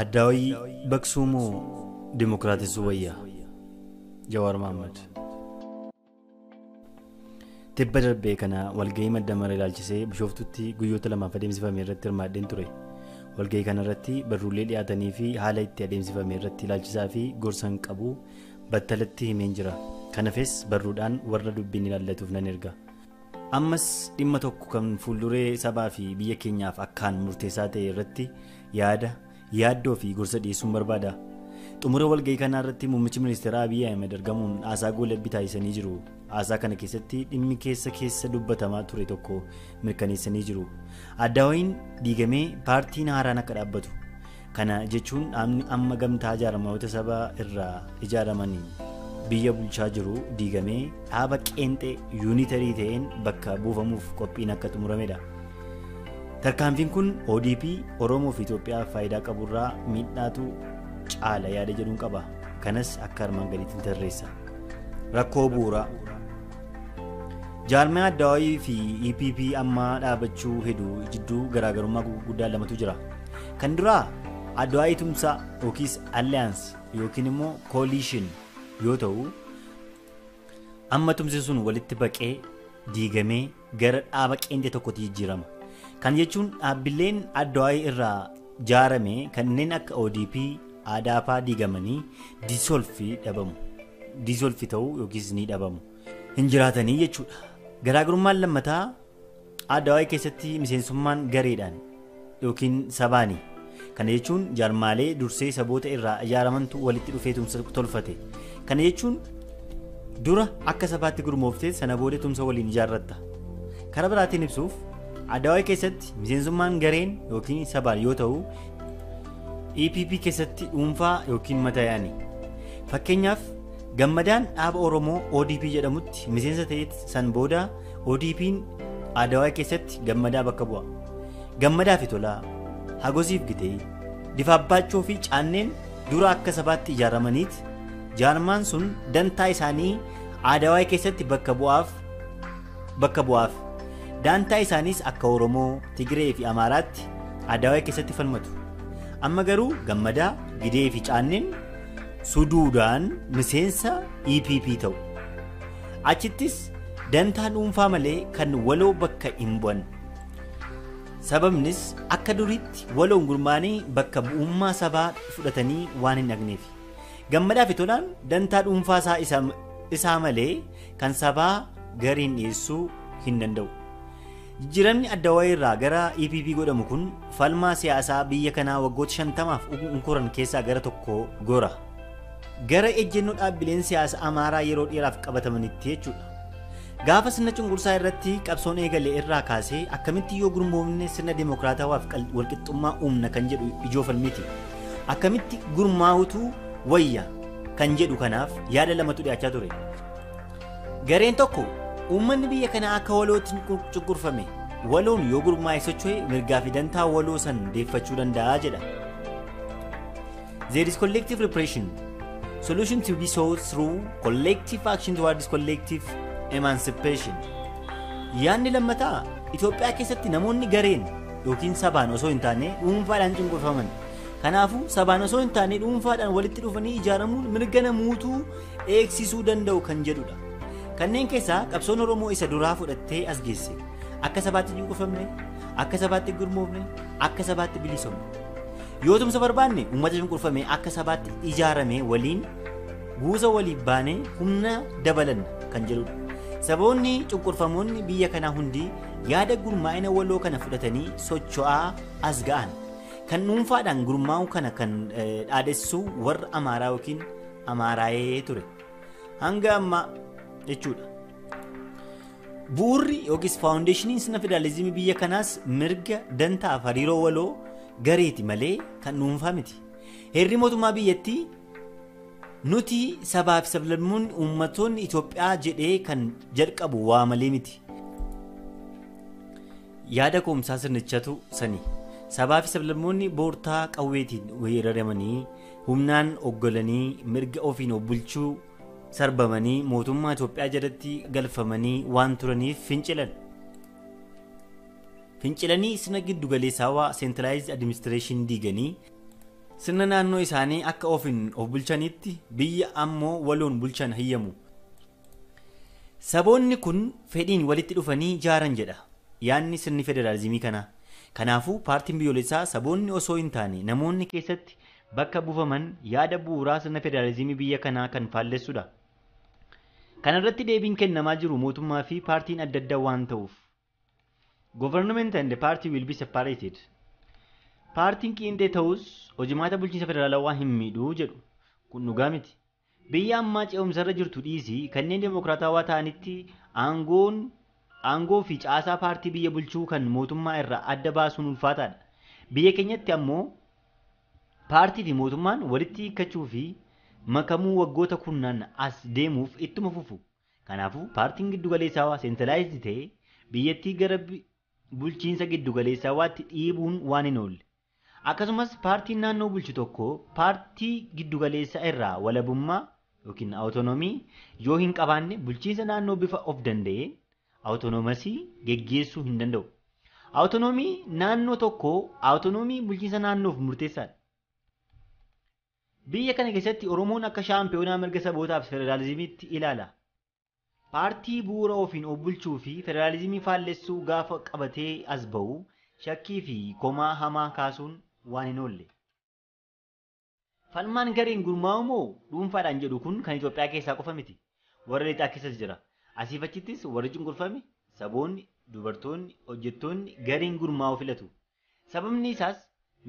Addaawii baqsuu moo Dimookiraatessuu wayyaa? Jawaar Mohaammed. Tibba darbee kana walgahii madda mara ilaalchisee Bishooftutti guyyoota lamaaf adeemsifame irratti hirmaadheen ture. Walgahii kana irratti barruulee dhiyaatanii fi haala itti adeemsifame irratti ilaalchisaa fi gorsan qabu battalatti himeen jira. Kanaafis barruudhaan warra dubbiin ilaallatuuf nan erga. Ammas dhimma tokko kan fuulduree sabaa fi biyya keenyaaf akkaan murteessaa ta'e irratti yaada, yaaddoo fi gorsa dhiyeessuun barbaada. Xumura walgahii kanaa irratti muummichi ministeeraa Abiyyi Ahmed argamuun haasaa goolabbii taasisanii jiru. Haasaa kana keessatti dhimmi keessa keessa dubbatamaa ture tokko mirkaneessanii jiru. Addaawayiin diigamee paartiin haaraan akka dhaabbatu. Kana jechuun dhaabni amma gamtaa jaarmayoota sabaa irraa ijaaramanii biyya bulchaa jiru diigamee dhaaba qeenxee yuunitarii ta'een bakka buufamuuf qophiin akka xumuramedha. Tarkaanfiin kun ODP Oromoo fi Itoophiyaaf faayidaa qaburraa miidhaatu caala yaada jedhuun qaba. Kanas akka armaan gadiitti tarreessa. Rakkoo bu'uuraa. Jaarmiyaa Addawaayii fi EPP amma dhaabachuu hedduu jidduu garaagarummaa gurguddaa lamatu jira. Kan duraa Addawaayii tumsaa yookiis Alliance yookiin immoo Coalition yoo ta'u, amma tumsi sun walitti baqee diigamee gara dhaaba qeenxee tokkotti jijjiirama. Kan jechuun dhaabbileen Addawaayii irraa ijaarame kanneen akka ODP, ADP diigamanii disolfi dhabamu. Disolfi ta'uu yookiis ni dhabamu. Hin jiraatanii jechuudha. Garaagarummaan lammataa Addawaayii keessatti miseensummaan gareedhaan yookiin sabaani. Kana jechuun jaarmaalee dursee saboota irraa ijaaramantu walitti dhufee tumsa tolfate. Kana jechuun dura akka sabaatti gurmooftee sana booda tumsa waliin ijaarratta. Karaa biraatiin ibsuuf Addawaayii keessatti miseensummaan gareen yookiin sabaan yoo ta'u, EPP keessatti dhuunfaa yookiin matayaani. Fakkeenyaaf Gammadaan dhaaba Oromoo ODP jedhamutti miseensa ta'e san booda ODP'n Addawaayii keessatti Gammadaa bakka bu'a. Gammadaa fi Tolaa, Hagosiif Gitee, Difaabbaachoo fi Caanneen dura akka sabaatti ijaaramaniiti jaarmaan sun dantaa isaanii Addawaayii keessatti bakka bu'aaf. Dantaa isaaniis akka Oromoo, Tigree fi Amaaraatti Addawaayii keessatti falmatu. Amma garuu Gammadaa, Gidee fi Caanneen suduudhaan miseensa EPP ta'u. Achittis dantaa dhuunfaa malee kan waloo bakka hin bu'an. Sababnis akka duriitti waloon gurmaanii bakka bu'ummaa sabaa fudhatanii waan hin dhaqneef. Gammadaa fi Tolaan dantaa dhuunfaa isaa malee kan sabaa gariin dhiyeessuu hin danda'u. Jijjiiramni Addawaayii irraa gara EPP godhamu kun falmaa siyaasaa biyya kanaa waggoota 50 unkuran keessaa gara tokko gora. Gara ejjennoo dhaabbileen siyaasaa Amaaraa yeroo dheeraaf qabatamanitti jechuudha. Gaafa sirna cunqursaa irratti qabsoon eegale irraa kaasee akkamitti yoo gurmoofne sirna dimookiraatawaaf walqixxummaa uumna kan jedhu ijoo falmiti. Akkamitti gurmaa'utu wayya kan jedhu kanaaf yaada lamatu dhiyaachaa ture. Gareen tokko uummanni biyya kanaa akka walootti cunqurfame waloon yoo gurmaa'e socho'e mirgaa fi dantaa waloo san deeffachuu danda'a jedha. There is collective repression. Solution to be sought through collective action towards collective emancipation. Yaadni lammataa Itoophiyaa keessatti namoonni gareen yookiin sabaan osoo hin taane dhuunfaadhaan cunqurfaman. Kanaafuu sabaan osoo hin taane dhuunfaadhaan walitti dhufanii ijaaramuun mirga namootuu eegsisuu danda'u kan jedhudha. Kanneen keessaa qabsoon Oromoo isa duraa fudhattee as geesse. Akka sabaatti cunqurfamne, akka sabaatti gurmoofne, akka sabaatti bilisoomne. Yoo tumsa barbaanne uummata cunqurfame akka sabaatti ijaarame waliin guusa waliif baanee humna dabalanna kan jedhudha. Saboonni cunqurfamoonni biyya kanaa hundi yaada gurmaa'ina waloo kana fudhatanii socho'aa as ga'an. Kan dhuunfaadhaan gurmaa'u kana kan dhaadessu warra Amaaraa yookiin Amaaraayee ture. Hanga ammaa jechuudha. Bu'uurri yookiis faawundeeshiniin sirna federaalizimii biyya kanaas mirga dantaa fi hariiroo waloo gareeti malee kan dhuunfaa miti. Heerri mootummaa biyyattii nuti sabaa fi sablammoonni uummattoonni Itoophiyaa jedhee kan jalqabu waa malee miti. Yaada koomsaa sirnichatu sani. Sabaa fi sablammoonni boortaa qawweetiin weeraramanii humnaan oggolanii mirga ofiin of bulchuu sarbamanii mootummaa Itoophiyaa jalatti galfamanii waan turaniif fincilan. Fincilanii sirna giddu galeessaawaa centralized administration diiganii Sirna naannoo isaanii akka ofiin of bulchanitti biyya ammoo waloon bulchan hayyamu. Saboonni kun fedhiin walitti dhufanii ijaaran jedha yaadni sirni federaalizimii kanaa. Kanaafuu paartiin biyyoolessaa saboonni osoo hin taane namoonni keessatti bakka buufaman yaada bu'uuraa sirna federaalizimii biyya kanaa kan faallessudha. Kana irratti deebiin kennamaa jiru mootummaa fi paartiin adda addaa waan ta'uuf. Government and the party will be separated. Paartiin qiinxee ta'us hojimaata bulchiinsa federaalawaa hin miidhuu jedhu. Kun dhugaa miti. Biyya ammaa ce'umsarra jirtu dhiisii kanneen dimokiraatawaa ta'anitti aangoo fi caasaa paartii biyya bulchuu kan mootummaa irraa adda baasuun ulfaataadha. Biyya keenyatti ammoo paartii fi mootummaan walitti hiikkachuu fi makamuu waggoota kurnaan as deemuuf ittuma fufu. Kanaafuu paartiin giddugaleessaawaa centralized ta'e biyyattii gara bulchiinsa giddugaleessaawaatti dhiibuun waan hin oolle. Akkasumas paartiin naannoo bulchu tokko paartii giddugaleessaa irraa walabummaa yookiin autonomy yoo hin qabaanne bulchiinsa naannoo bifa of danda'een autonomous geggeessuu hin danda'u. Autonomy naannoo tokko autonomy bulchiinsa naannoof murteessaadha. Biyya kana keessatti Oromoon akka shaampiyoonaa mirga sabootaaf federaalizimiitti ilaala. Paartii bu'uura ofiin of bulchuu fi federaalizimii faallessuu gaafa qabatee as ba'u shakkii fi komaa hamaa kaasuun waan hin oolle. Falmaan gareen gurmaa'u moo dhuunfaadhaan jedhu kun kan Itoophiyaa keessaa qofa miti. Warra lixaa keessas jira. Asiif achittis warri cunqurfame saboonni, dubartoonni, hojjettoonni gareen gurmaa'u filatu. Sababni isaas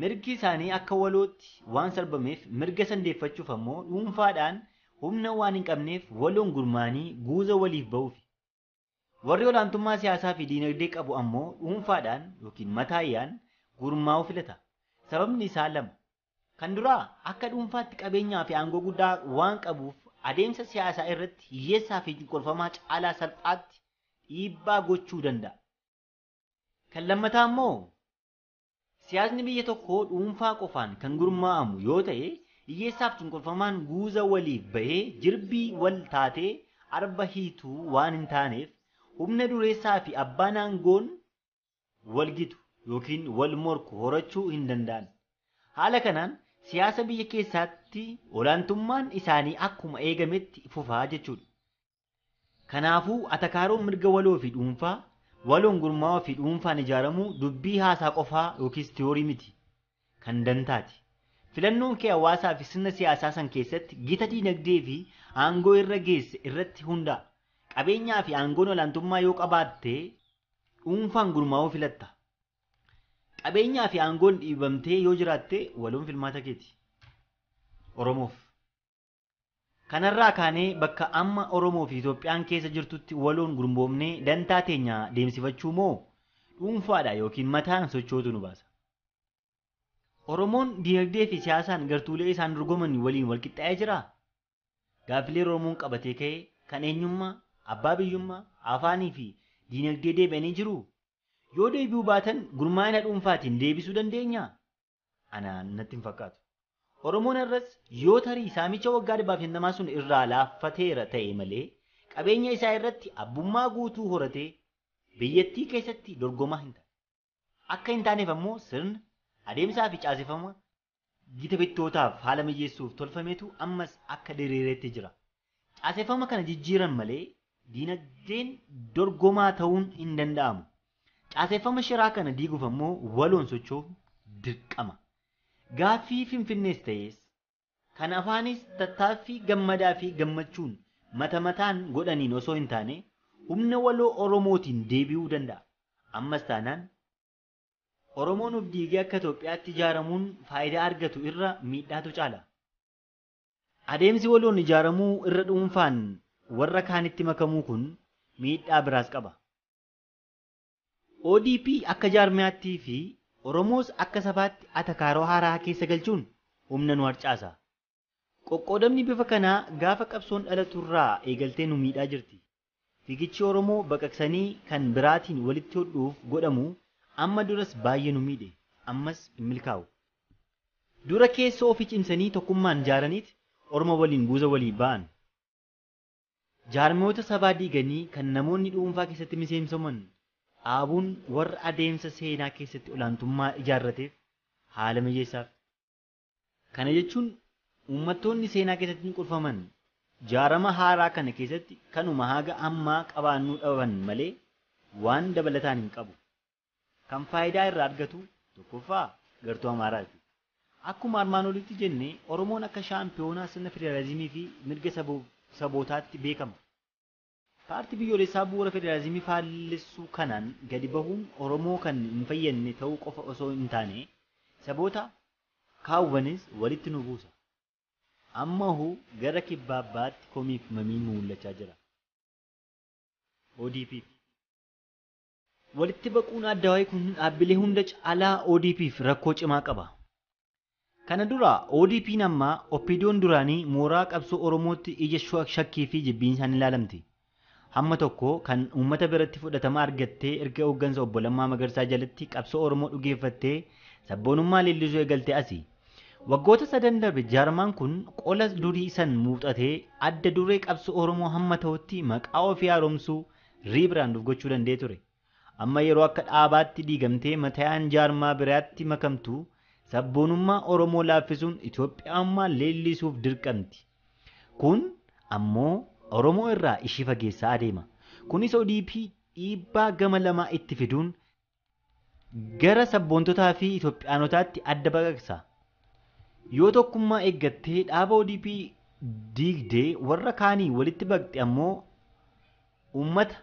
mirgi isaanii akka walootti waan sarbameef mirga sandeeffachuuf ammoo dhuunfaadhaan humna waan hin qabneef waloon gurmaa'anii guuza waliif ba'uufi. Warri olaantummaa siyaasaa fi diinagdee qabu ammoo dhuunfaadhaan yookiin mataayyaan gurmaa'uu filata. Sababni isaa lama. Kan duraa akka dhuunfaatti qabeenyaa fi aangoo guddaa waan qabuuf adeemsa siyaasaa irratti hiyyeessaa fi cunqurfamaa caalaa salphaatti dhiibbaa gochuu danda'a. Kan lammataa immoo siyaasni biyya tokkoo dhuunfaa qofaan kan gurmaa'amu yoo ta'e hiyyeessaaf cunqurfamaan guuza waliif bahee jirbii wal taatee arba hiituu waan hin taaneef humna dureessaa fi abbaan aangoon wal gitu yookiin wal morku horachuu hin danda'an. Haala kanaan siyaasa biyya keessatti olaantummaan isaanii akkuma eegametti fufaa jechuudha. Kanaafuu atakaaroon mirga waloo fi dhuunfaa, waloon gurmaa'uu fi dhuunfaan ijaaramuu dubbii haasaa qofaa yookiis tiyoorii miti kan dantaati. Filannoon kee hawaasaa fi sirna siyaasaa san keessatti gita diinagdee fi aangoo irra geesse irratti hundaa'a. Qabeenyaa fi aangoon olaantummaa yoo qabaatte dhuunfaan gurmaa'uu filatta. Qabeenyaa fi aangoon dhiibamtee yoo jiraatte waloon filmaata keeti. Oromoof. Kanarraa kaanee bakka amma Oromoo fi Itoophiyaan keessa jirtutti waloon gurmoomnee dantaa teenya deemsifachuu moo dhuunfaadha yookiin mataan sochootu nu baasa. Oromoon diinagdee fi siyaasaan gartuulee isaan dorgoman waliin wal qixxaa'ee jiraa? Gaaffilee Oromoon qabatee ka'e kan eenyummaa, abbaa biyyummaa, afaanii fi diinagdee deebi'anii jiruu? Yoo deebi'uu baatan gurmaa'ina dhuunfaatiin deebisuu dandeenyaa? Ana natti hin fakkaatu. Oromoon irras yoo tarii saamicha waggaa 150 sun irraa laaffateera ta'e malee qabeenya isaa irratti abbummaa guutuu horatee biyyattii keessatti dorgomaa hin taane. Akka hin taaneef ammoo sirna adeemsaa fi caaseffama gita bittootaaf haala mijeessuuf tolfametu ammas akka diriireetti jira. Caaseffama kana jijjiiran malee diinagdeen dorgomaa ta'uun hin danda'amu. Caaseffama shiraa kana diiguuf ammoo waloon socho'uun dirqama. Gaaffii Finfinnees ta'es kan afaanis tattaaffii gammadaa fi gammachuun mata mataan godhaniin osoo hin taane humna waloo Oromootiin deebi'uu danda'a. Ammas taanaan Oromoon of diigee akka Itoophiyaatti ijaaramuun faayidaa argatu irra miidhaatu caala. Adeemsi waloon ijaaramuu irra dhuunfaan warra kaanitti makamuu kun miidhaa biraas qaba. ODP akka jaarmiyaattii fi Oromoos akka sabaatti atakaaroo haaraa keessa galchuun humna nu harcaasa. Qoqqoodamni bifa kanaa gaafa qabsoon dhalaturraa eegaltee nu miidhaa jirti. Fiigichi Oromoo baqaqsanii kan biraatiin walitti hodhuuf godhamu amma duras baay'ee nu miidhe, ammas hin milkaa'u. Dura keessoo ofii cimsanii tokkummaan ijaaraniit Orma waliin guuza walii ba'an. Jaarmiyoota sabaa diiganii kan namoonni dhuunfaa keessatti miseensoman dhaabuun warra adeemsa seenaa keessatti olaantummaa ijaarrateef haala mijeessaaf. Kana jechuun uummattoonni seenaa keessatti cunqurfaman jaarama haaraa kana keessatti kanuma haga ammaa qabaannuu dhaban malee waan dabalataan hin qabu. Kan faayidaa irraa argatu tokkoffaa gartuu Amaaraati. Akkuma armaan olitti jenne Oromoon akka shaampiyoonaa sirna federaalizimii fi mirga sabootaatti beekama. Paartii biyyoolessaa bu'uura federaalizimii faallessuu kanaan gadi bahuun Oromoo kan hin fayyadne ta'uu qofa osoo hin taane saboota kaawwanis walitti nu buusa. Ammahu gara kibbaa abbaatti komiif mamiin mul'achaa jira. ODP walitti baquun addawaayii kun dhaabbilee hunda caalaa ODP'f rakkoo cimaa qaba. Kana dura ODP'n ammaa OPDO'n duraanii mooraa qabsoo Oromootti ija shakkii fi jibbiinsaan ilaalamti. Hamma tokko kan uummata biratti fudhatama argattee erga hooggansa obbo Lammaa Magarsaa jalatti qabsoo Oromoo dhugeeffattee sabboonummaa leellisuu eegalte asi. Waggoota sadan darbe jaarmaan kun qola durii san muuxatee adda duree qabsoo Oromoo hamma ta'utti maqaa ofii haaromsuu riibiraanduuf gochuu danda'ee ture. Amma yeroo akka dhaabaatti diigamtee matayaan jaarmaa biraatti makamtu sabboonummaa Oromoo laaffisuun Itoophiyaummaa leellisuuf dirqamti. Kun ammoo Oromoo irraa ishii fageessaa adeema. Kunis ODP dhiibbaa gama lamaa itti fiduun gara sabboontotaa fi Itoophiyaanotaatti adda baqaqsa. Yoo tokkummaa eeggattee dhaaba ODP diigdee warra kaanii walitti baqxe ammoo uummata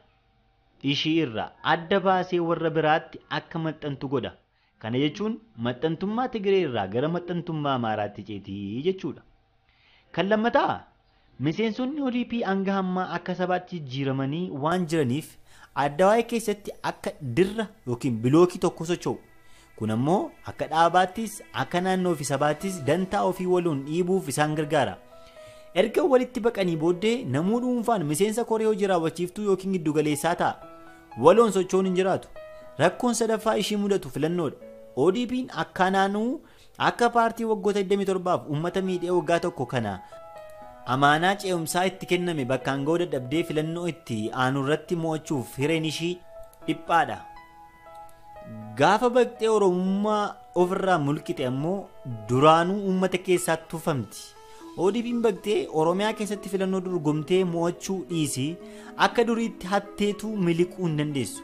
ishii irraa adda baasee warra biraatti akka maxxantu godha. Kana jechuun maxxantummaa Tigree irraa gara maxxantummaa Amaaraatti ceetii jechuudha. Kan lammataa miseensonni ODP hanga ammaa akka sabaatti jijjiiramanii waan jiraniif addawaayii keessatti akka dirra yookiin bilookii tokko socho'u. Kun ammoo akka dhaabaattis akka naannoo fi sabaattis dantaa ofii waloon dhiibuuf isaan gargaara. Erga walitti baqanii booddee namuu dhuunfaan miseensa koree hojii raawwachiiftuu yookiin giddugaleessaa ta'a. Waloon socho'uun hin jiraatu. Rakkoon sadaffaa ishii mudatu filannoodha. ODP'n akka naannoo akka paartii waggoota 27f uummata miidhee waggaa tokko kana amaanaa ce'umsaa itti kenname bakkaan ga'uu dadhabdee filannoo itti aanu irratti mo'achuuf hireen ishii dhiphaadha. Gaafa baqxee Oromummaa ofirraa mulqite ammoo duraanuu uummata keessaa tufamti. ODP'n baqxee Oromiyaa keessatti filannoo dorgomtee mo'achuu dhiisii akka duriitti hatteetu miliquu hin dandeessu.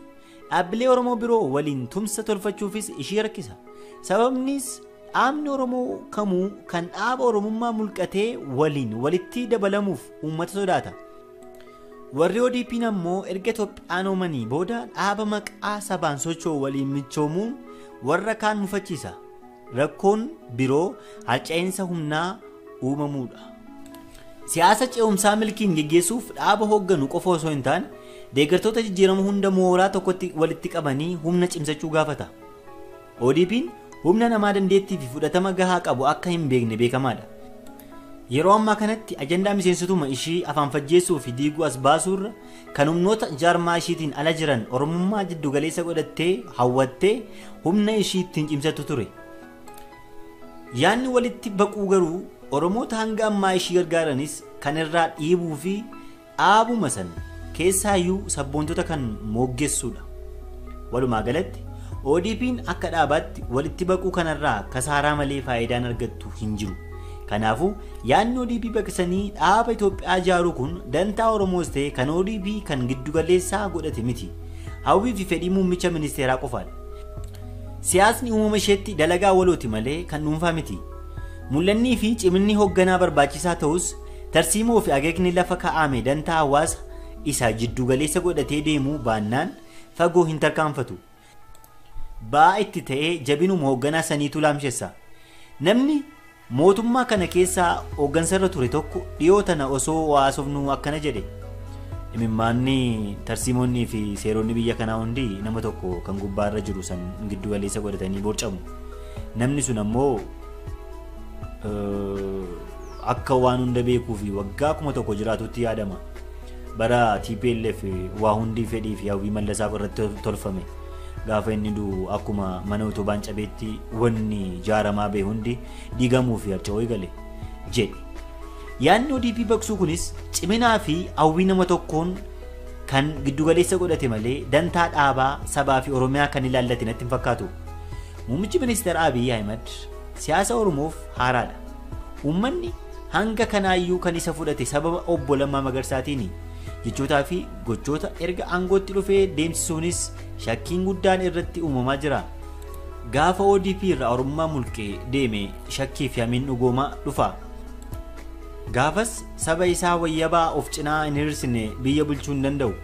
Dhaabbilee Oromoo biroo waliin tumsa tolfachuufis ishii rakkisa. Sababnis dhaabni Oromoo kamuu kan dhaaba Oromummaa mulqatee waliin walitti dabalamuuf uummata sodaata. Warri ODP'n ammoo erga Itoophiyaanoomanii booda dhaaba maqaa sabaan socho'u waliin michoomuun warra kaan mufachiisa. Rakkoon biroo harca'iinsa humnaa uumamuudha. Siyaasa ce'umsaa milkiin geggeessuuf dhaaba hoogganu qofa osoo hin taane deeggartoota jijjiirama hunda mooraa tokkotti walitti qabanii humna cimsachuu gaafata. ODP'n humna namaa dandeettii fi fudhatama gahaa qabu akka hin beekne beekamaadha. Yeroo ammaa kanatti ajandaa miseensotuma ishii afaan fajjeessuu fi diiguu as baasuurra kan humnoota jaarmaa ishiitiin ala jiran Oromummaa jiddugaleessa godhattee hawwattee humna ishii ittiin cimsattu ture. Yaanni walitti baquu garuu Oromoota hanga ammaa ishii gargaaranis kan irraa dhiibuu fi dhaabuma sana keessaayyuu sabboontota kan moggeessuudha. Walumaa galatti ODP'n akka dhaabaatti walitti baquu kanarraa kasaaraa malee faayidaan argattu hin jiru. Kanaafuu yaadni ODP baqsanii dhaaba Itoophiyaa ijaaruu kun dantaa Oromoos ta'e kan ODP kan giddugaleessaa godhate miti. Hawwii fi fedhii muummicha ministeeraa qofaadha. Siyaasni uumama isheetti dalagaa walooti malee kan dhuunfaa miti. Mul'annii fi ciminni hoogganaa barbaachisaa ta'us tarsiimoo fi akeekni lafa kaa'ame dantaa hawaasa isa jiddugaleessa godhatee deemuu baannaan fagoo hin tarkaanfatu. Ba'aa itti ta'ee jabinuma hoogganaa saniitu laamshessa. Namni mootummaa kana keessaa hooggansarra ture tokko dhiyoo tana osoo haasofnu akkana jedhe. Imimmaanni tarsiimonni fi seeronni biyya kanaa hundi nama tokko kan gubbaarra jiru san giddugaleessa godhatanii borcamu. Namni sun ammoo akka waan hunda beekuu fi waggaa 1000 jiraatutti yaadama. Bara TPLF waa hundi fedhii fi hawwii mallasaa irratti tolfame. Gaafa inni du'u akkuma mana utubaan cabeetti wanni jaaramaa ba'e hundi diigamuu fi harca'uu eegale jedhe. Yaadni ODP baqsuu kunis ciminaa fi hawwii nama tokkoon kan giddugaleessa godhate malee dantaa dhaabaa sabaa fi Oromiyaa kan ilaallate natti hin fakkaatu. Muummichi ministeera Abiy Ahimad siyaasa Oromoof haaraadha. Uummanni hanga kanaayyuu kan isa fudhate sababa obbo Lammaa Magarsaatiini. Jechootaa fi gochoota erga aangootti dhufee deemsisuunis shakkiin guddaan irratti uumamaa jira. Gaafa ODP irraa Oromummaa mulqee deeme shakkii fi hamiin dhugoomaa dhufa. Gaafas saba isaa wayyabaa of cinaa hin hirsine biyya bulchuu hin danda'u.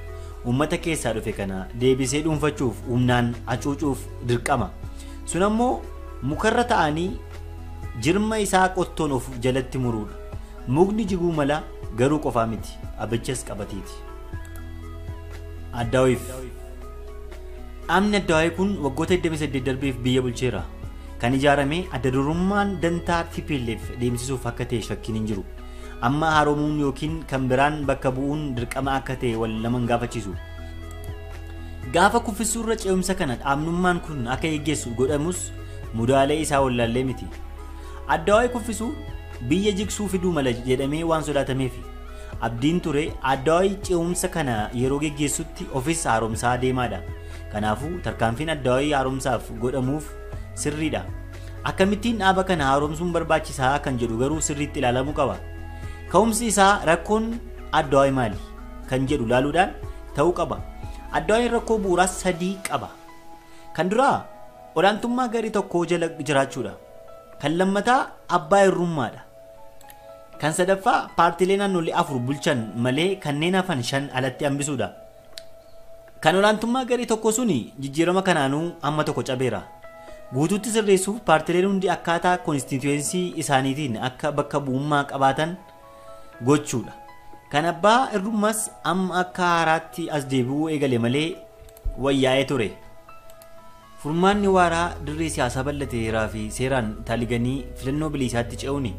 Uummata keessaa dhufe kana deebisee dhuunfachuuf humnaan hacuucuuf dirqama. Sun ammoo mukarra ta'anii jirma isaa qottoon of jalatti muruudha. Mukni jiguu mala garuu qofaa miti, abichas qabateeti. Addaawiif Dhaabni Addawaayii kun waggoota 28 darbeef biyya bulcheera. Kan ijaarame adda durummaan dantaa TPLF deemsisuuf akka ta'e shakkiin hin jiru. Amma haaromuun yookiin kan biraan bakka bu'uun dirqama akka ta'e wal nama hin gaafachiisu. Gaafa kuffisuurra ce'umsa kana dhaabnummaan kun akka geggeessu godhamus mudaalee isaa wallaallee miti. Addawaayii kuffisuu biyya jigsuu fiduu mala jedhamee waan sodaatameefi. Abdiin ture Addawaayii ce'umsa kana yeroo geggeessutti ofis haaromsaa deemaadha. Kanaafuu tarkaanfiin Addawaayii haaromsaaf godhamuuf sirriidha. Akkamittiin dhaaba kana haaromsuun barbaachisaa kan jedhu garuu sirriitti ilaalamuu qaba. Ka'umsi isaa rakkoon Addawaayii maali kan jedhu ilaaluudhaan ta'uu qaba. Addawaayiin rakkoo bu'uuraa sadii qaba. Kan duraa olaantummaa garee tokkoo jala jiraachuudha. Kan lammataa abbaa irrummaadha. Kan sadaffaa paartiilee naannolee 4 bulchan malee kanneen hafan 5 alatti hambisuudha. Kan olaantummaa garee tokko suni jijjiirama kanaanuu amma tokko cabeera. Guutuutti sirreessuuf paartiileen hundi akkaataa koonstituweensii isaaniitiin akka bakka bu'ummaa qabaatan gochuudha. Kan abbaa irrummaas amma akka haaraatti as deebi'uu eegale malee wayyaa'ee ture. Furmaanni waaraa dirree siyaasaa bal'ate heeraa fi seeraan taaliganii filannoo bilisaatti ce'uuni.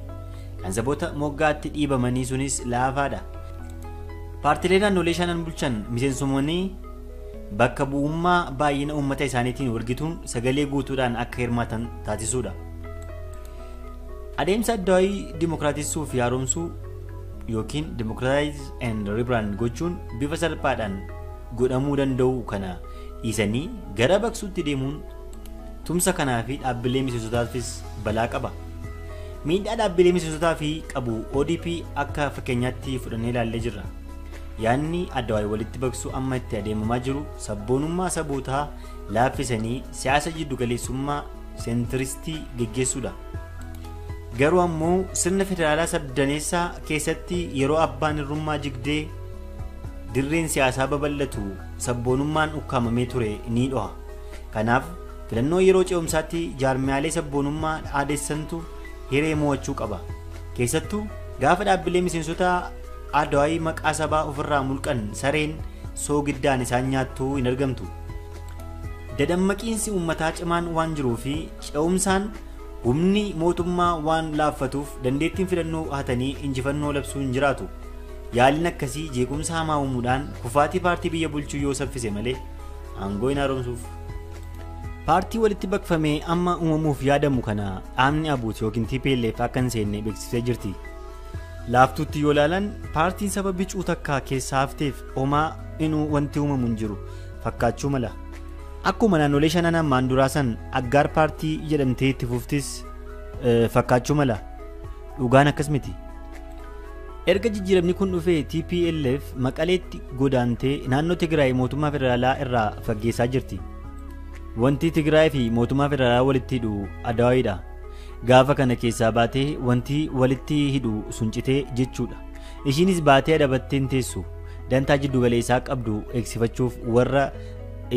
Kan saboota moggaatti dhiibamanii sunis laafaadha. Paartiilee naannolee 5 bulchan miseensumanii bakka bu'ummaa baay'ina uummata isaaniitiin walgituun sagalee guutuudhaan akka hirmaatan taasisuudha. Adeemsa Addawaayii dimokiraatessuu fi haaromsuu yookiin democratize and rebrand gochuun bifa salphaadhaan godhamuu danda'u kana dhiisanii gara baqsuutti deemuun tumsa kanaa fi dhaabbilee miseensotaafis balaa qaba. Miidhaa dhaabbilee miseensotaa fi qabu ODP akka fakkeenyaatti fudhannee ilaallee jirra. Yaadni Addawaayii walitti baqsuu amma itti adeemamaa jiru sabboonummaa sabootaa laaffisanii siyaasa jiddugaleessummaa seentiristii geggeessuudha. Garuu ammoo sirna federaalaa sabdaneessaa keessatti yeroo abbaan irrummaa jigdee dirreen siyaasaa babal'atu sabboonummaan ukkaamamee ture ni dhoha. Kanaaf filannoo yeroo ce'umsaatti jaarmiyaalee sabboonummaa aadessantu hiree mo'achuu qaba. Keessattuu gaafa dhaabbilee miseensota Addawaayii maqaa sabaa ofirraa mulqan sareen soogiddaan isaan nyaattuu hin argamtu. Dadammaqiinsi uummataa cimaan waan jiruu fi ce'umsaan humni mootummaa waan laaffatuuf dandeettiin filannoo hatanii injifannoo labsuu hin jiraatu. Yaaliin akkasii jeequmsa hamaa uumuudhaan kufaatii paartii biyya bulchuu yoo saffise malee aangoo hin haaromsuuf. Paartii walitti baqfamee amma uumamuuf yaadamu kana dhaabni Abuut yookiin TPLF akka hin seenne beeksisee jirti. Laaftuutti yoo ilaalan paartiin saba bicuu takka keessaa hafteef homaa inuu wanti uumamu hin jiru fakkaachuu mala. Akkuma naannolee 5 ammaan duraa san aggaar paartii jedhamtee itti fuftis fakkaachuu mala. Dhugaan akkas miti. Erga jijjiiramni kun dhufee TPLF Maqaleetti godaantee naannoo Tigraay mootummaa federaalaa irraa faggeessaa jirti. Wanti Tigraay fi mootummaa federaalaa walitti hidhu Addawaayiidha. Gaafa kana keessaa baatee wanti walitti hidhu sun citee jechuudha. Ishiinis baatee adabattee hin teessu. Dantaa jiddugaleessaa qabdu eegsifachuuf warra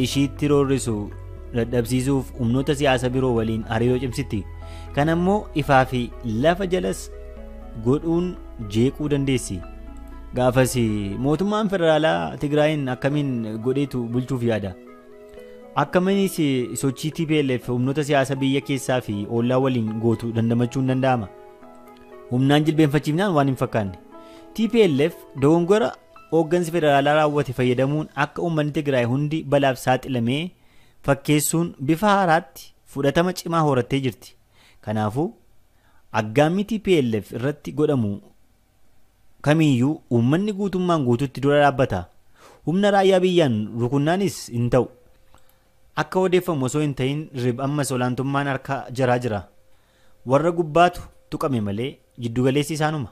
ishiitti roorrisu dadhabsiisuuf humnoota siyaasa biroo waliin hariiroo cimsitti. Kan ammoo ifaa fi lafa jalas godhuun jeequu dandeessi. Gaafas mootummaan federaalaa Tigraayin akkamiin godheetu bulchuuf yaada? Akkamiinis sochii TPLF humnoota siyaasa biyya keessaa fi ollaa waliin gootu dandamachuu hin danda'ama. Humnaan jilbeenfachiifnaan waan hin fakkaanne. TPLF dogongora hooggansi federaalaa raawwate fayyadamuun akka uummanni Tigraay hundi balaaf saaxilamee fakkeessuun bifa haaraatti fudhatama cimaa horattee jirti. Kanaafuu aggaammii TPLF irratti godhamu kamiyyuu uummanni guutummaan guututti dura dhaabbata. Humna raayyaa biyyaan rukunnaanis hin ta'u. Akka odeeffamu osoo hin ta'in rib ammas olaantummaan harka jaraa jira. Warra gubbaatu tuqame malee jiddugaleessi isaanuma.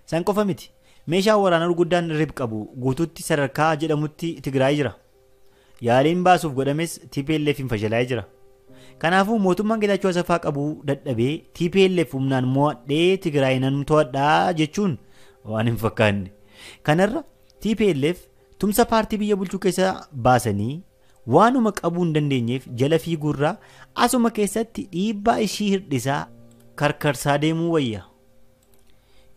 San qofa miti. Meeshaan waraanaa gurguddaan RIB qabu guutuutti sadarkaa jedhamutti Tigraay jira. Yaaliin baasuuf godhames TPLF hin fashalaa'ee jira. Kanaafuu mootummaan Geetaachoo Asaffaa qabu dadhabee TPLF humnaan mo'adhee Tigraay nan to'adhaa jechuun waan hin fakkaanne. Kanarra TPLF tumsa paartii biyya bulchuu keessa baasanii waanuma qabuu hin dandeenyeef jala fiiguurraa asuma keessatti dhiibbaa ishii hir'isaa karkarsaa deemuu wayya.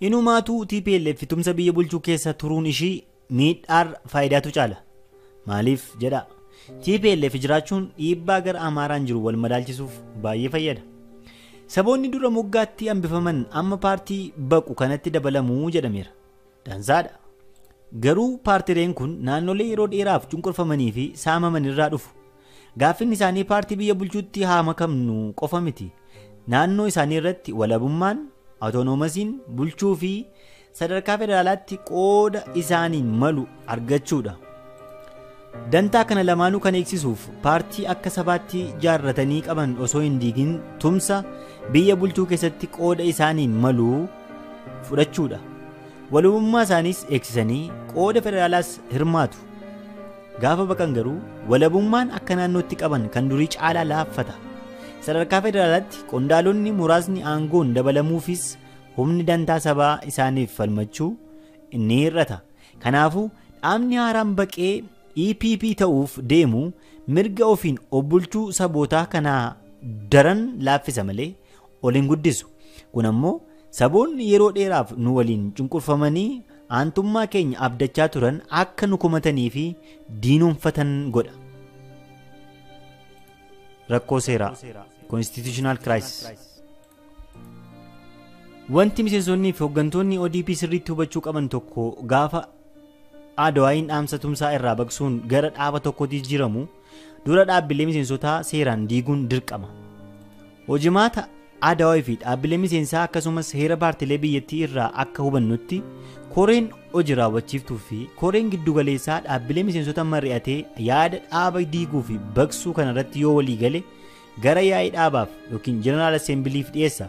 Inumaatuu TPLF tumsa biyya bulchuu keessa turuun ishii miidhaarra faayidaatu caala. Maaliif jedha? TPLF jiraachuun dhiibbaa gara Amaaraan jiru wal madaalchisuuf baay'ee fayyada. Saboonni dura moggaatti hambifaman amma paartii baqu kanatti dabalamuu jedhameera. Dansaadha. Garuu paartileen kun naannolee yeroo dheeraaf cunqurfamanii fi saamaman irraa dhufu. Gaaffiin isaanii paartii biyya bulchuutti haa makamnu qofa miti. Naannoo isaanii irratti walabummaan, awutonoomasiin bulchuu fi sadarkaa federaalaatti qooda isaaniin malu argachuudha. Dantaa kana lamaanuu kan eegsisuuf paartii akka sabaatti jaarratanii qaban osoo hin diigin tumsa biyya bulchuu keessatti qooda isaaniin malu fudhachuudha. Walabummaa isaaniis eegsisanii qooda federaalaas hirmaatu. Gaafa baqan garuu walabummaan akka naannootti qaban kan durii caalaa laaffata. Sadarkaa federaalaatti qondaalonni muraasni aangoon dabalamuufis humni dantaa sabaa isaaniif falmachuu ni hir'ata. Kanaafuu dhaabni haaraan baqee EPP ta'uuf deemu mirga ofiin of bulchuu sabootaa kanaa daran laaffisa malee ol hin guddisu. Kun ammoo saboonni yeroo dheeraaf nu waliin cunqurfamanii aantummaa keenya abdachaa turan akka nu komatanii fi diinoomfatan godha. Rakkoo seeraa Constitutional Crisis. Wanti miseensonnii fi hooggantoonni ODP sirriitti hubachuu qaban tokko gaafa Adawaayin dhaamsa tumsaa irraa baqsuun gara dhaaba tokkotti jijjiiramu dura dhaabbilee miseensotaa seeraan diiguun dirqama. Hojimaata Adawaayii fi dhaabbilee miseensaa akkasumas heera paartilee biyyattii irraa akka hubannutti koreen hojii raawwachiiftuu fi koreen giddugaleessaa dhaabbilee miseensota mari'atee yaada dhaaba diiguu fi baqsuu kanarratti yoo walii gale gara yaa'ii dhaabaaf yookiin jeneraal assembiliif dhiyeessa.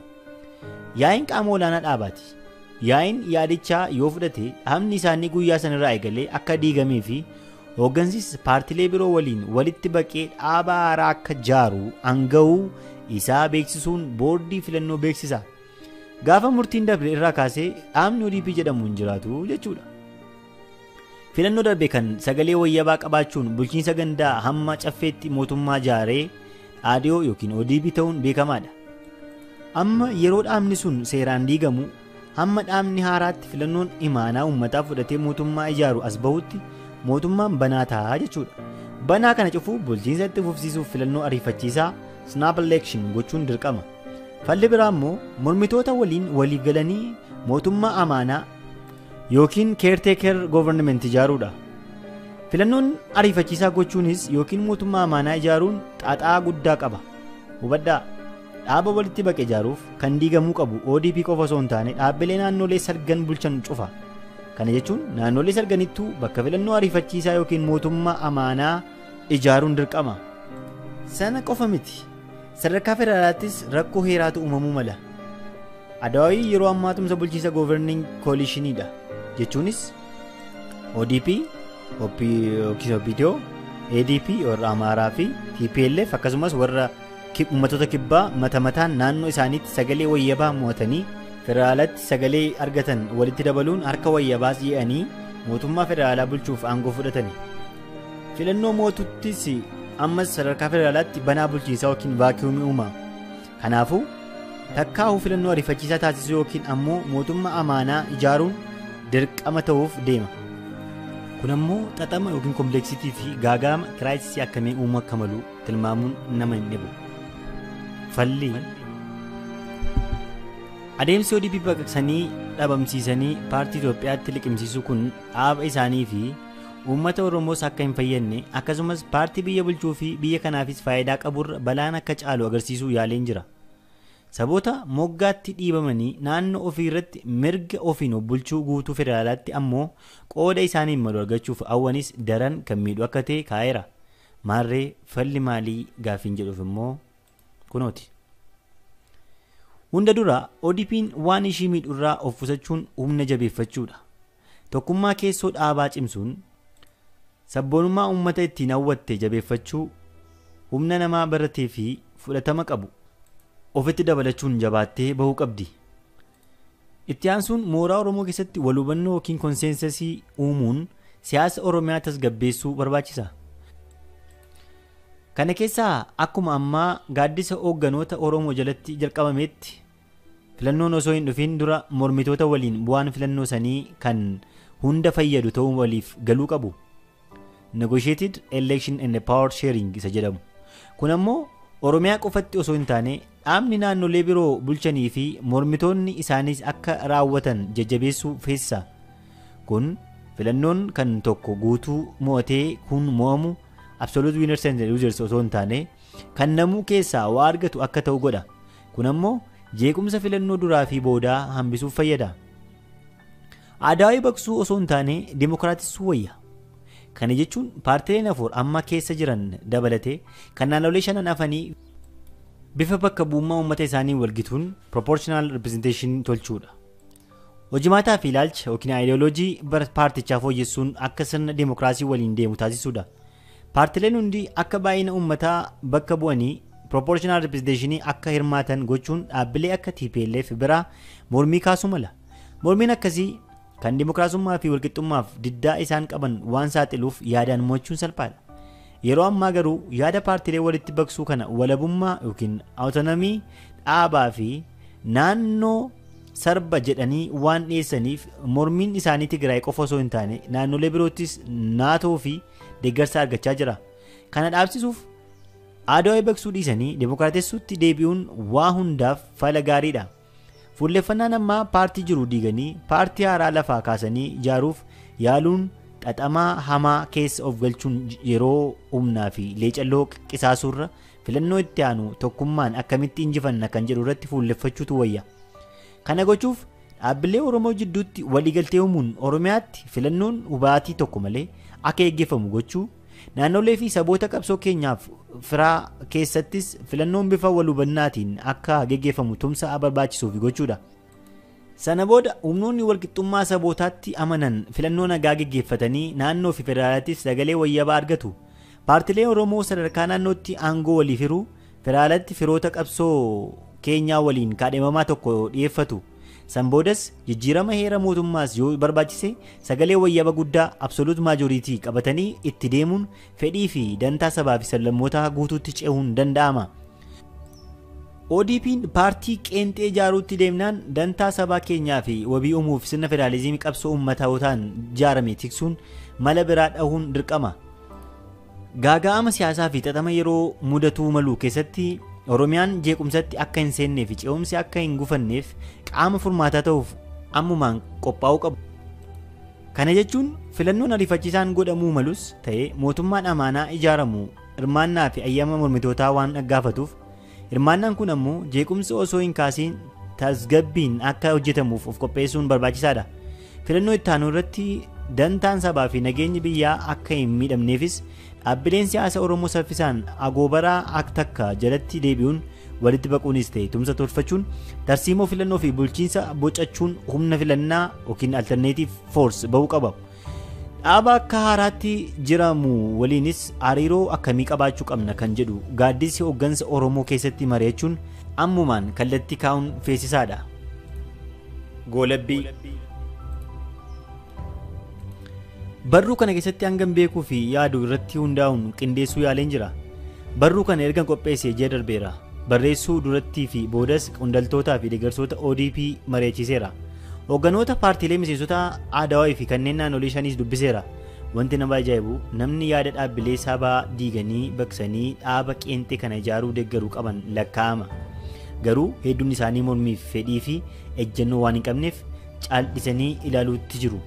Yaa'iin qaama olaanaa dhaabaati. Yaa'iin yaadichaa yoo fudhate dhaabni isaanii guyyaa sanarraa eegalee akka diigamee fi hooggansis paartilee biroo waliin walitti baqee dhaaba haaraa akka jaaru aanga'uu isaa beeksisuun boordii filannoo beeksisa. Gaafa murtiin darbe irraa kaasee dhaabni ODP jedhamu hin jiraatu jechuudha. Filannoo darbe kan sagalee wayyabaa qabaachuun bulchiinsa gandaa hamma caffeetti mootummaa jaaree ADO yookiin ODP ta'uun beekamaadha. Amma yeroo dhaabni sun seeraan diigamu hamma dhaabni haaraatti filannoon imaanaa uummataa fudhatee mootummaa ijaaru as bahutti mootummaan banaa ta'a jechuudha. Banaa kana cufuu bulchiinsa itti fufsiisuuf filannoo ariifachiisaa snap election gochuun dirqama. Falli biraa immoo mormitoota waliin waliif galanii mootummaa amaanaa yookiin caretaker government ijaaruudha. Filannoon ariifachiisaa gochuunis yookiin mootummaa amaanaa ijaaruun xaaxaa guddaa qaba. Hubadhaa, dhaaba walitti baqe ijaaruuf kan diigamuu qabu ODP qofa osoo hin taane dhaabbilee naannolee salgan bulchan cufa. Kana jechuun naannolee salganittuu bakka filannoo ariifachiisaa yookiin mootummaa amaanaa ijaaruun dirqama. Sana qofa miti. Sadarkaa federaalaattis rakkoo heeraatu uumamuu mala. Adawaayii yeroo ammaa tumsa bulchiinsa governing coalitionidha. Jechuunis ODP, OPDO, ADP warra Amaaraa fi TPLF akkasumas warra uummattoota kibbaa mata mataan naannoo isaaniitti sagalee wayyabaa mo'atanii federaalatti sagalee argatan walitti dabaluun harka wayyabaas ye'anii mootummaa federaalaa bulchuuf aangoo fudhatani. Filannoo mootuttis ammas sadarkaa federaalaatti banaa bulchiinsaa yookiin vaakiyuumii uuma. Kanaafuu takkaa'uu filannoo ariifachiisaa taasisuu yookiin ammoo mootummaa amaanaa ijaaruun dirqama ta'uuf deema. Kun ammoo xaxama yookiin kompleksitii fi gaagaama kiraayisii akkamii uumuu akka malu tilmaamuun nama hin dhibu. Falli adeemsi ODP baqaqsanii dhabamsiisanii paartii Itoophiyaatti liqimsiisuu kun dhaaba isaanii fi uummata Oromoos akka hin fayyadne akkasumas paartii biyya bulchuu fi biyya kanaafis faayidaa qaburra balaan akka caalu agarsiisuu yaaleen jira. Saboota moggaatti dhiibamanii naannoo ofii irratti mirga ofiin of bulchuu guutuu federaalaatti ammoo qooda isaaniin malu argachuuf hawwanis daran kan miidhu akka ta'e kaa'eera. Maarree falli maalii gaaffiin jedhuuf immoo kunooti. Hunda dura ODP'n waan ishii miidhurraa of qusachuun humna jabeeffachuudha. Tokkummaa keessoo dhaabaa cimsuun sabboonummaa uummata ittiin hawwatte jabeeffachuu, humna namaa baratee fi fudhatama qabu ofitti dabalachuun jabaattee bahuu qabdi. Itti aansuun mooraa Oromoo keessatti wal hubannoo yookiin konseensasii uumuun siyaasa Oromiyaa tasgabbeessuu barbaachisa. Kana keessaa akkuma ammaa gaaddisa hoogganoota Oromoo jalatti jalqabametti filannoon osoo hin dhufin dura mormitoota waliin bu'aan filannoo sanii kan hunda fayyadu ta'uu waliif galuu qabu. Negotiated election and power sharing isa jedhamu. Kun ammoo Oromiyaa qofatti osoo hin taane dhaabni naannolee biroo bulchanii fi mormitoonni isaanis akka raawwatan jajjabeessuu feesisa. Kun filannoon kan tokko guutuu mo'atee kun mo'amu absolute winners and losers osoo hin taane kan namuu keessaa waa argatu akka ta'u godha. Kun ammoo jeequmsa filannoo duraa fi boodaa hambisuuf fayyada. Aadaa baqsuu osoo hin taane dimokiraatissuu wayya. Kana jechuun paartileen afur amma keessa jiran dabalatee kan naannolee shanan hafanii bifa bakka bu'ummaa uummata isaanii walgituun proportional representation tolchuudha. Hojimaataa fi ilaalcha yookiin aayidiyooloojii paartichaa fooyyessuun akka sirna dimokiraasii waliin deemu taasisuudha. Paartileen hundi akka baay'ina uummataa bakka bu'anii proportional representation akka hirmaatan gochuun dhaabbilee akka TPLF biraa mormii kaasuu mala. Mormiin akkasii kan dimokiraasummaa fi walqixxummaaf diddaa isaan qaban waan saaxiluuf yaadaan mo'achuun salphaadha. Yeroo ammaa garuu yaada paartilee walitti baqsuu kana walabummaa yookiin awutonomii dhaabaa fi naannoo sarba jedhanii waan dhiyeessaniif mormiin isaanii Tigraay qofa osoo hin taane naannolee biroottis naatoo fi deeggarsa argachaa jira. Kana dhaabsisuuf aadaa baqsuu dhiisanii dimokiraatessuutti deebi'uun waa hundaaf fala gaariidha. Fuulleffannaan ammaa paartii jiru diiganii paartii haaraa lafaa kaasanii ijaaruuf yaaluun xaxamaa hamaa keessa of galchuun yeroo humnaa fi leecalloo qisaasuurra filannoo itti aanu tokkummaan akkamitti injifanna kan jedhu irratti fuulleffachuutu wayya. Kana gochuuf dhaabbilee Oromoo jidduutti waliigaltee uumuun Oromiyaatti filannoon hubaatii tokko malee akka eeggeeffamu gochuu, naannolee fi saboota qabsoo keenyaaf firaa keessattis filannoon bifa wal hubannaatiin akka geggeeffamu tumsa barbaachisuuf gochuudha. Sana booda humnoonni walqixxummaa sabootaatti amanan filannoo nagaa geggeeffatanii naannoo fi federaalaattis sagalee wayyabaa argatu. Paartilee Oromoo sadarkaa naannootti aangoo waliif hiruu, federaalatti firoota qabsoo keenyaa waliin kaadhimamaa tokko dhiyeeffatu. San boodas jijjiirama heera mootummaas yoo barbaachise sagalee wayyaba guddaa absolute majority qabatanii itti deemuun fedhii fi dantaa sabaa fi sablammootaa guutuutti ce'uun danda'ama. ODP'n paartii qeenxee ijaaruutti deemnaan dantaa sabaa keenyaa fi wabii uumuuf sirna federaalizimii qabsoo uummatootaan ijaarame tiksuun mala biraa dhahuun dirqama. Gaaga'ama siyaasaa fi xaxama yeroo mudatuu malu keessatti Oromiyaan jeequmsatti akka hin seennee fi ce'umsi akka hin gufanneef qaama furmaataa ta'uuf ammumaan qophaa'uu qabu. Kana jechuun filannoon ariifachiisaan godhamuu malus ta'ee mootummaan amaanaa ijaaramu hirmaannaa fi ayyama mormitootaa waan dhaggaafatuuf hirmaannaan kun ammoo jeequmsa osoo hin kaasiin tasgabbiin akka hojjetamuuf of qopheessuun barbaachisaadha. Filannoo itti aanu irratti dantaan sabaa fi nageenyi biyyaa akka hin miidhamneefis dhaabbileen siyaasa Oromoo saffisaan agoobaraa akka takka jalatti deebi'uun walitti baquunis ta'e tumsa tolfachuun tarsiimoo filannoo fi bulchiinsa bocachuun humna filannaa yookiin alternative force bahuu qaba. Dhaaba akka haaraatti jiramu waliinis hariiroo akkamii qabaachuu qabna kan jedhu gaaddisi hooggansa Oromoo keessatti mari'achuun ammumaan kallattii kaa'uun feesisaadha. Goolabbii Barruu kana keessatti hangam beekuu fi yaadu irratti hundaa'uun qindeessuu yaaleen jira. Barruu kana ergan qopheessee ji'a darbeera. Barreessuu durattii fi boodas qondaaltotaa fi deeggartoota ODP mari'achiiseera. Hoogganoota paartiilee miseensota ADWI fi kanneen naannolee shaniis dubbiseera. Wanti nama ajaa'ibu namni yaada dhaabbilee sabaa diiganii baqsanii dhaaba qeenxee kana ijaaruu deeggaruu qaban lakkaa'ama. Garuu hedduun isaanii mormiif fedhii fi ejjennoo waan hin qabneef caal'isanii ilaaluutti jiru.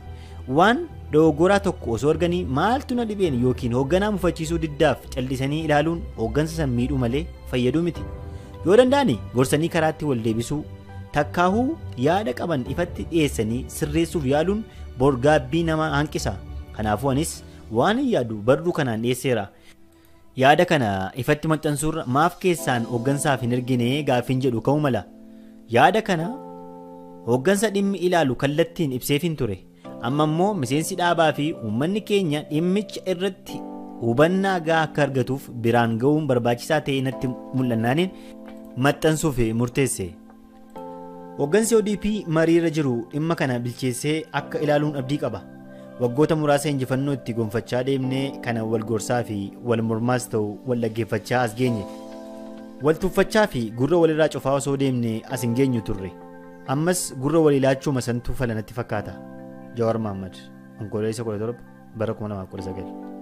Waan dogoggoraa tokko osoo arganii maaltu na dhibeen yookiin hoogganaa mufachiisuu diddaaf callisanii ilaaluun hooggansa san miidhuu malee fayyaduu miti. Yoo danda'ani gorsanii karaatti wal deebisuu, takkaahuu yaada qaban ifatti dhiyeessanii sirreessuuf yaaluun borgaabbii nama hanqisa. Kanaafuu anis waan hin yaadu barruu kanaan dhiyeesseera. Yaada kana ifatti maxxansuurra maaf keessaan hooggansaaf hin ergine gaaffiin jedhu ka'uu mala. Yaada kana hooggansa dhimmi ilaalu kallattiin ibseefin ture. Amma immoo miseensi dhaabaa fi uummanni keenya dhimmicha irratti hubannaa gahaa akka argatuuf biraan ga'uun barbaachisaa ta'e natti mul'annaaniin maxxansuuf murteesse. Hooggansi ODP mariirra jiru dhimma kana bilcheessee akka ilaaluun abdii qaba. Waggoota muraasa injifannoo itti gonfachaa deemnee kana wal gorsaa fi wal mormaas ta'u wal dhaggeeffachaa as geenye. Wal tuffachaa fi gurra walirraa cufaa osoo deemnee as hin geenyu turre. Ammas gurra walii laachuu santuu fala natti fakkaata. Jawaar Mahaammad, Onkoloolessa 17 bara 2019.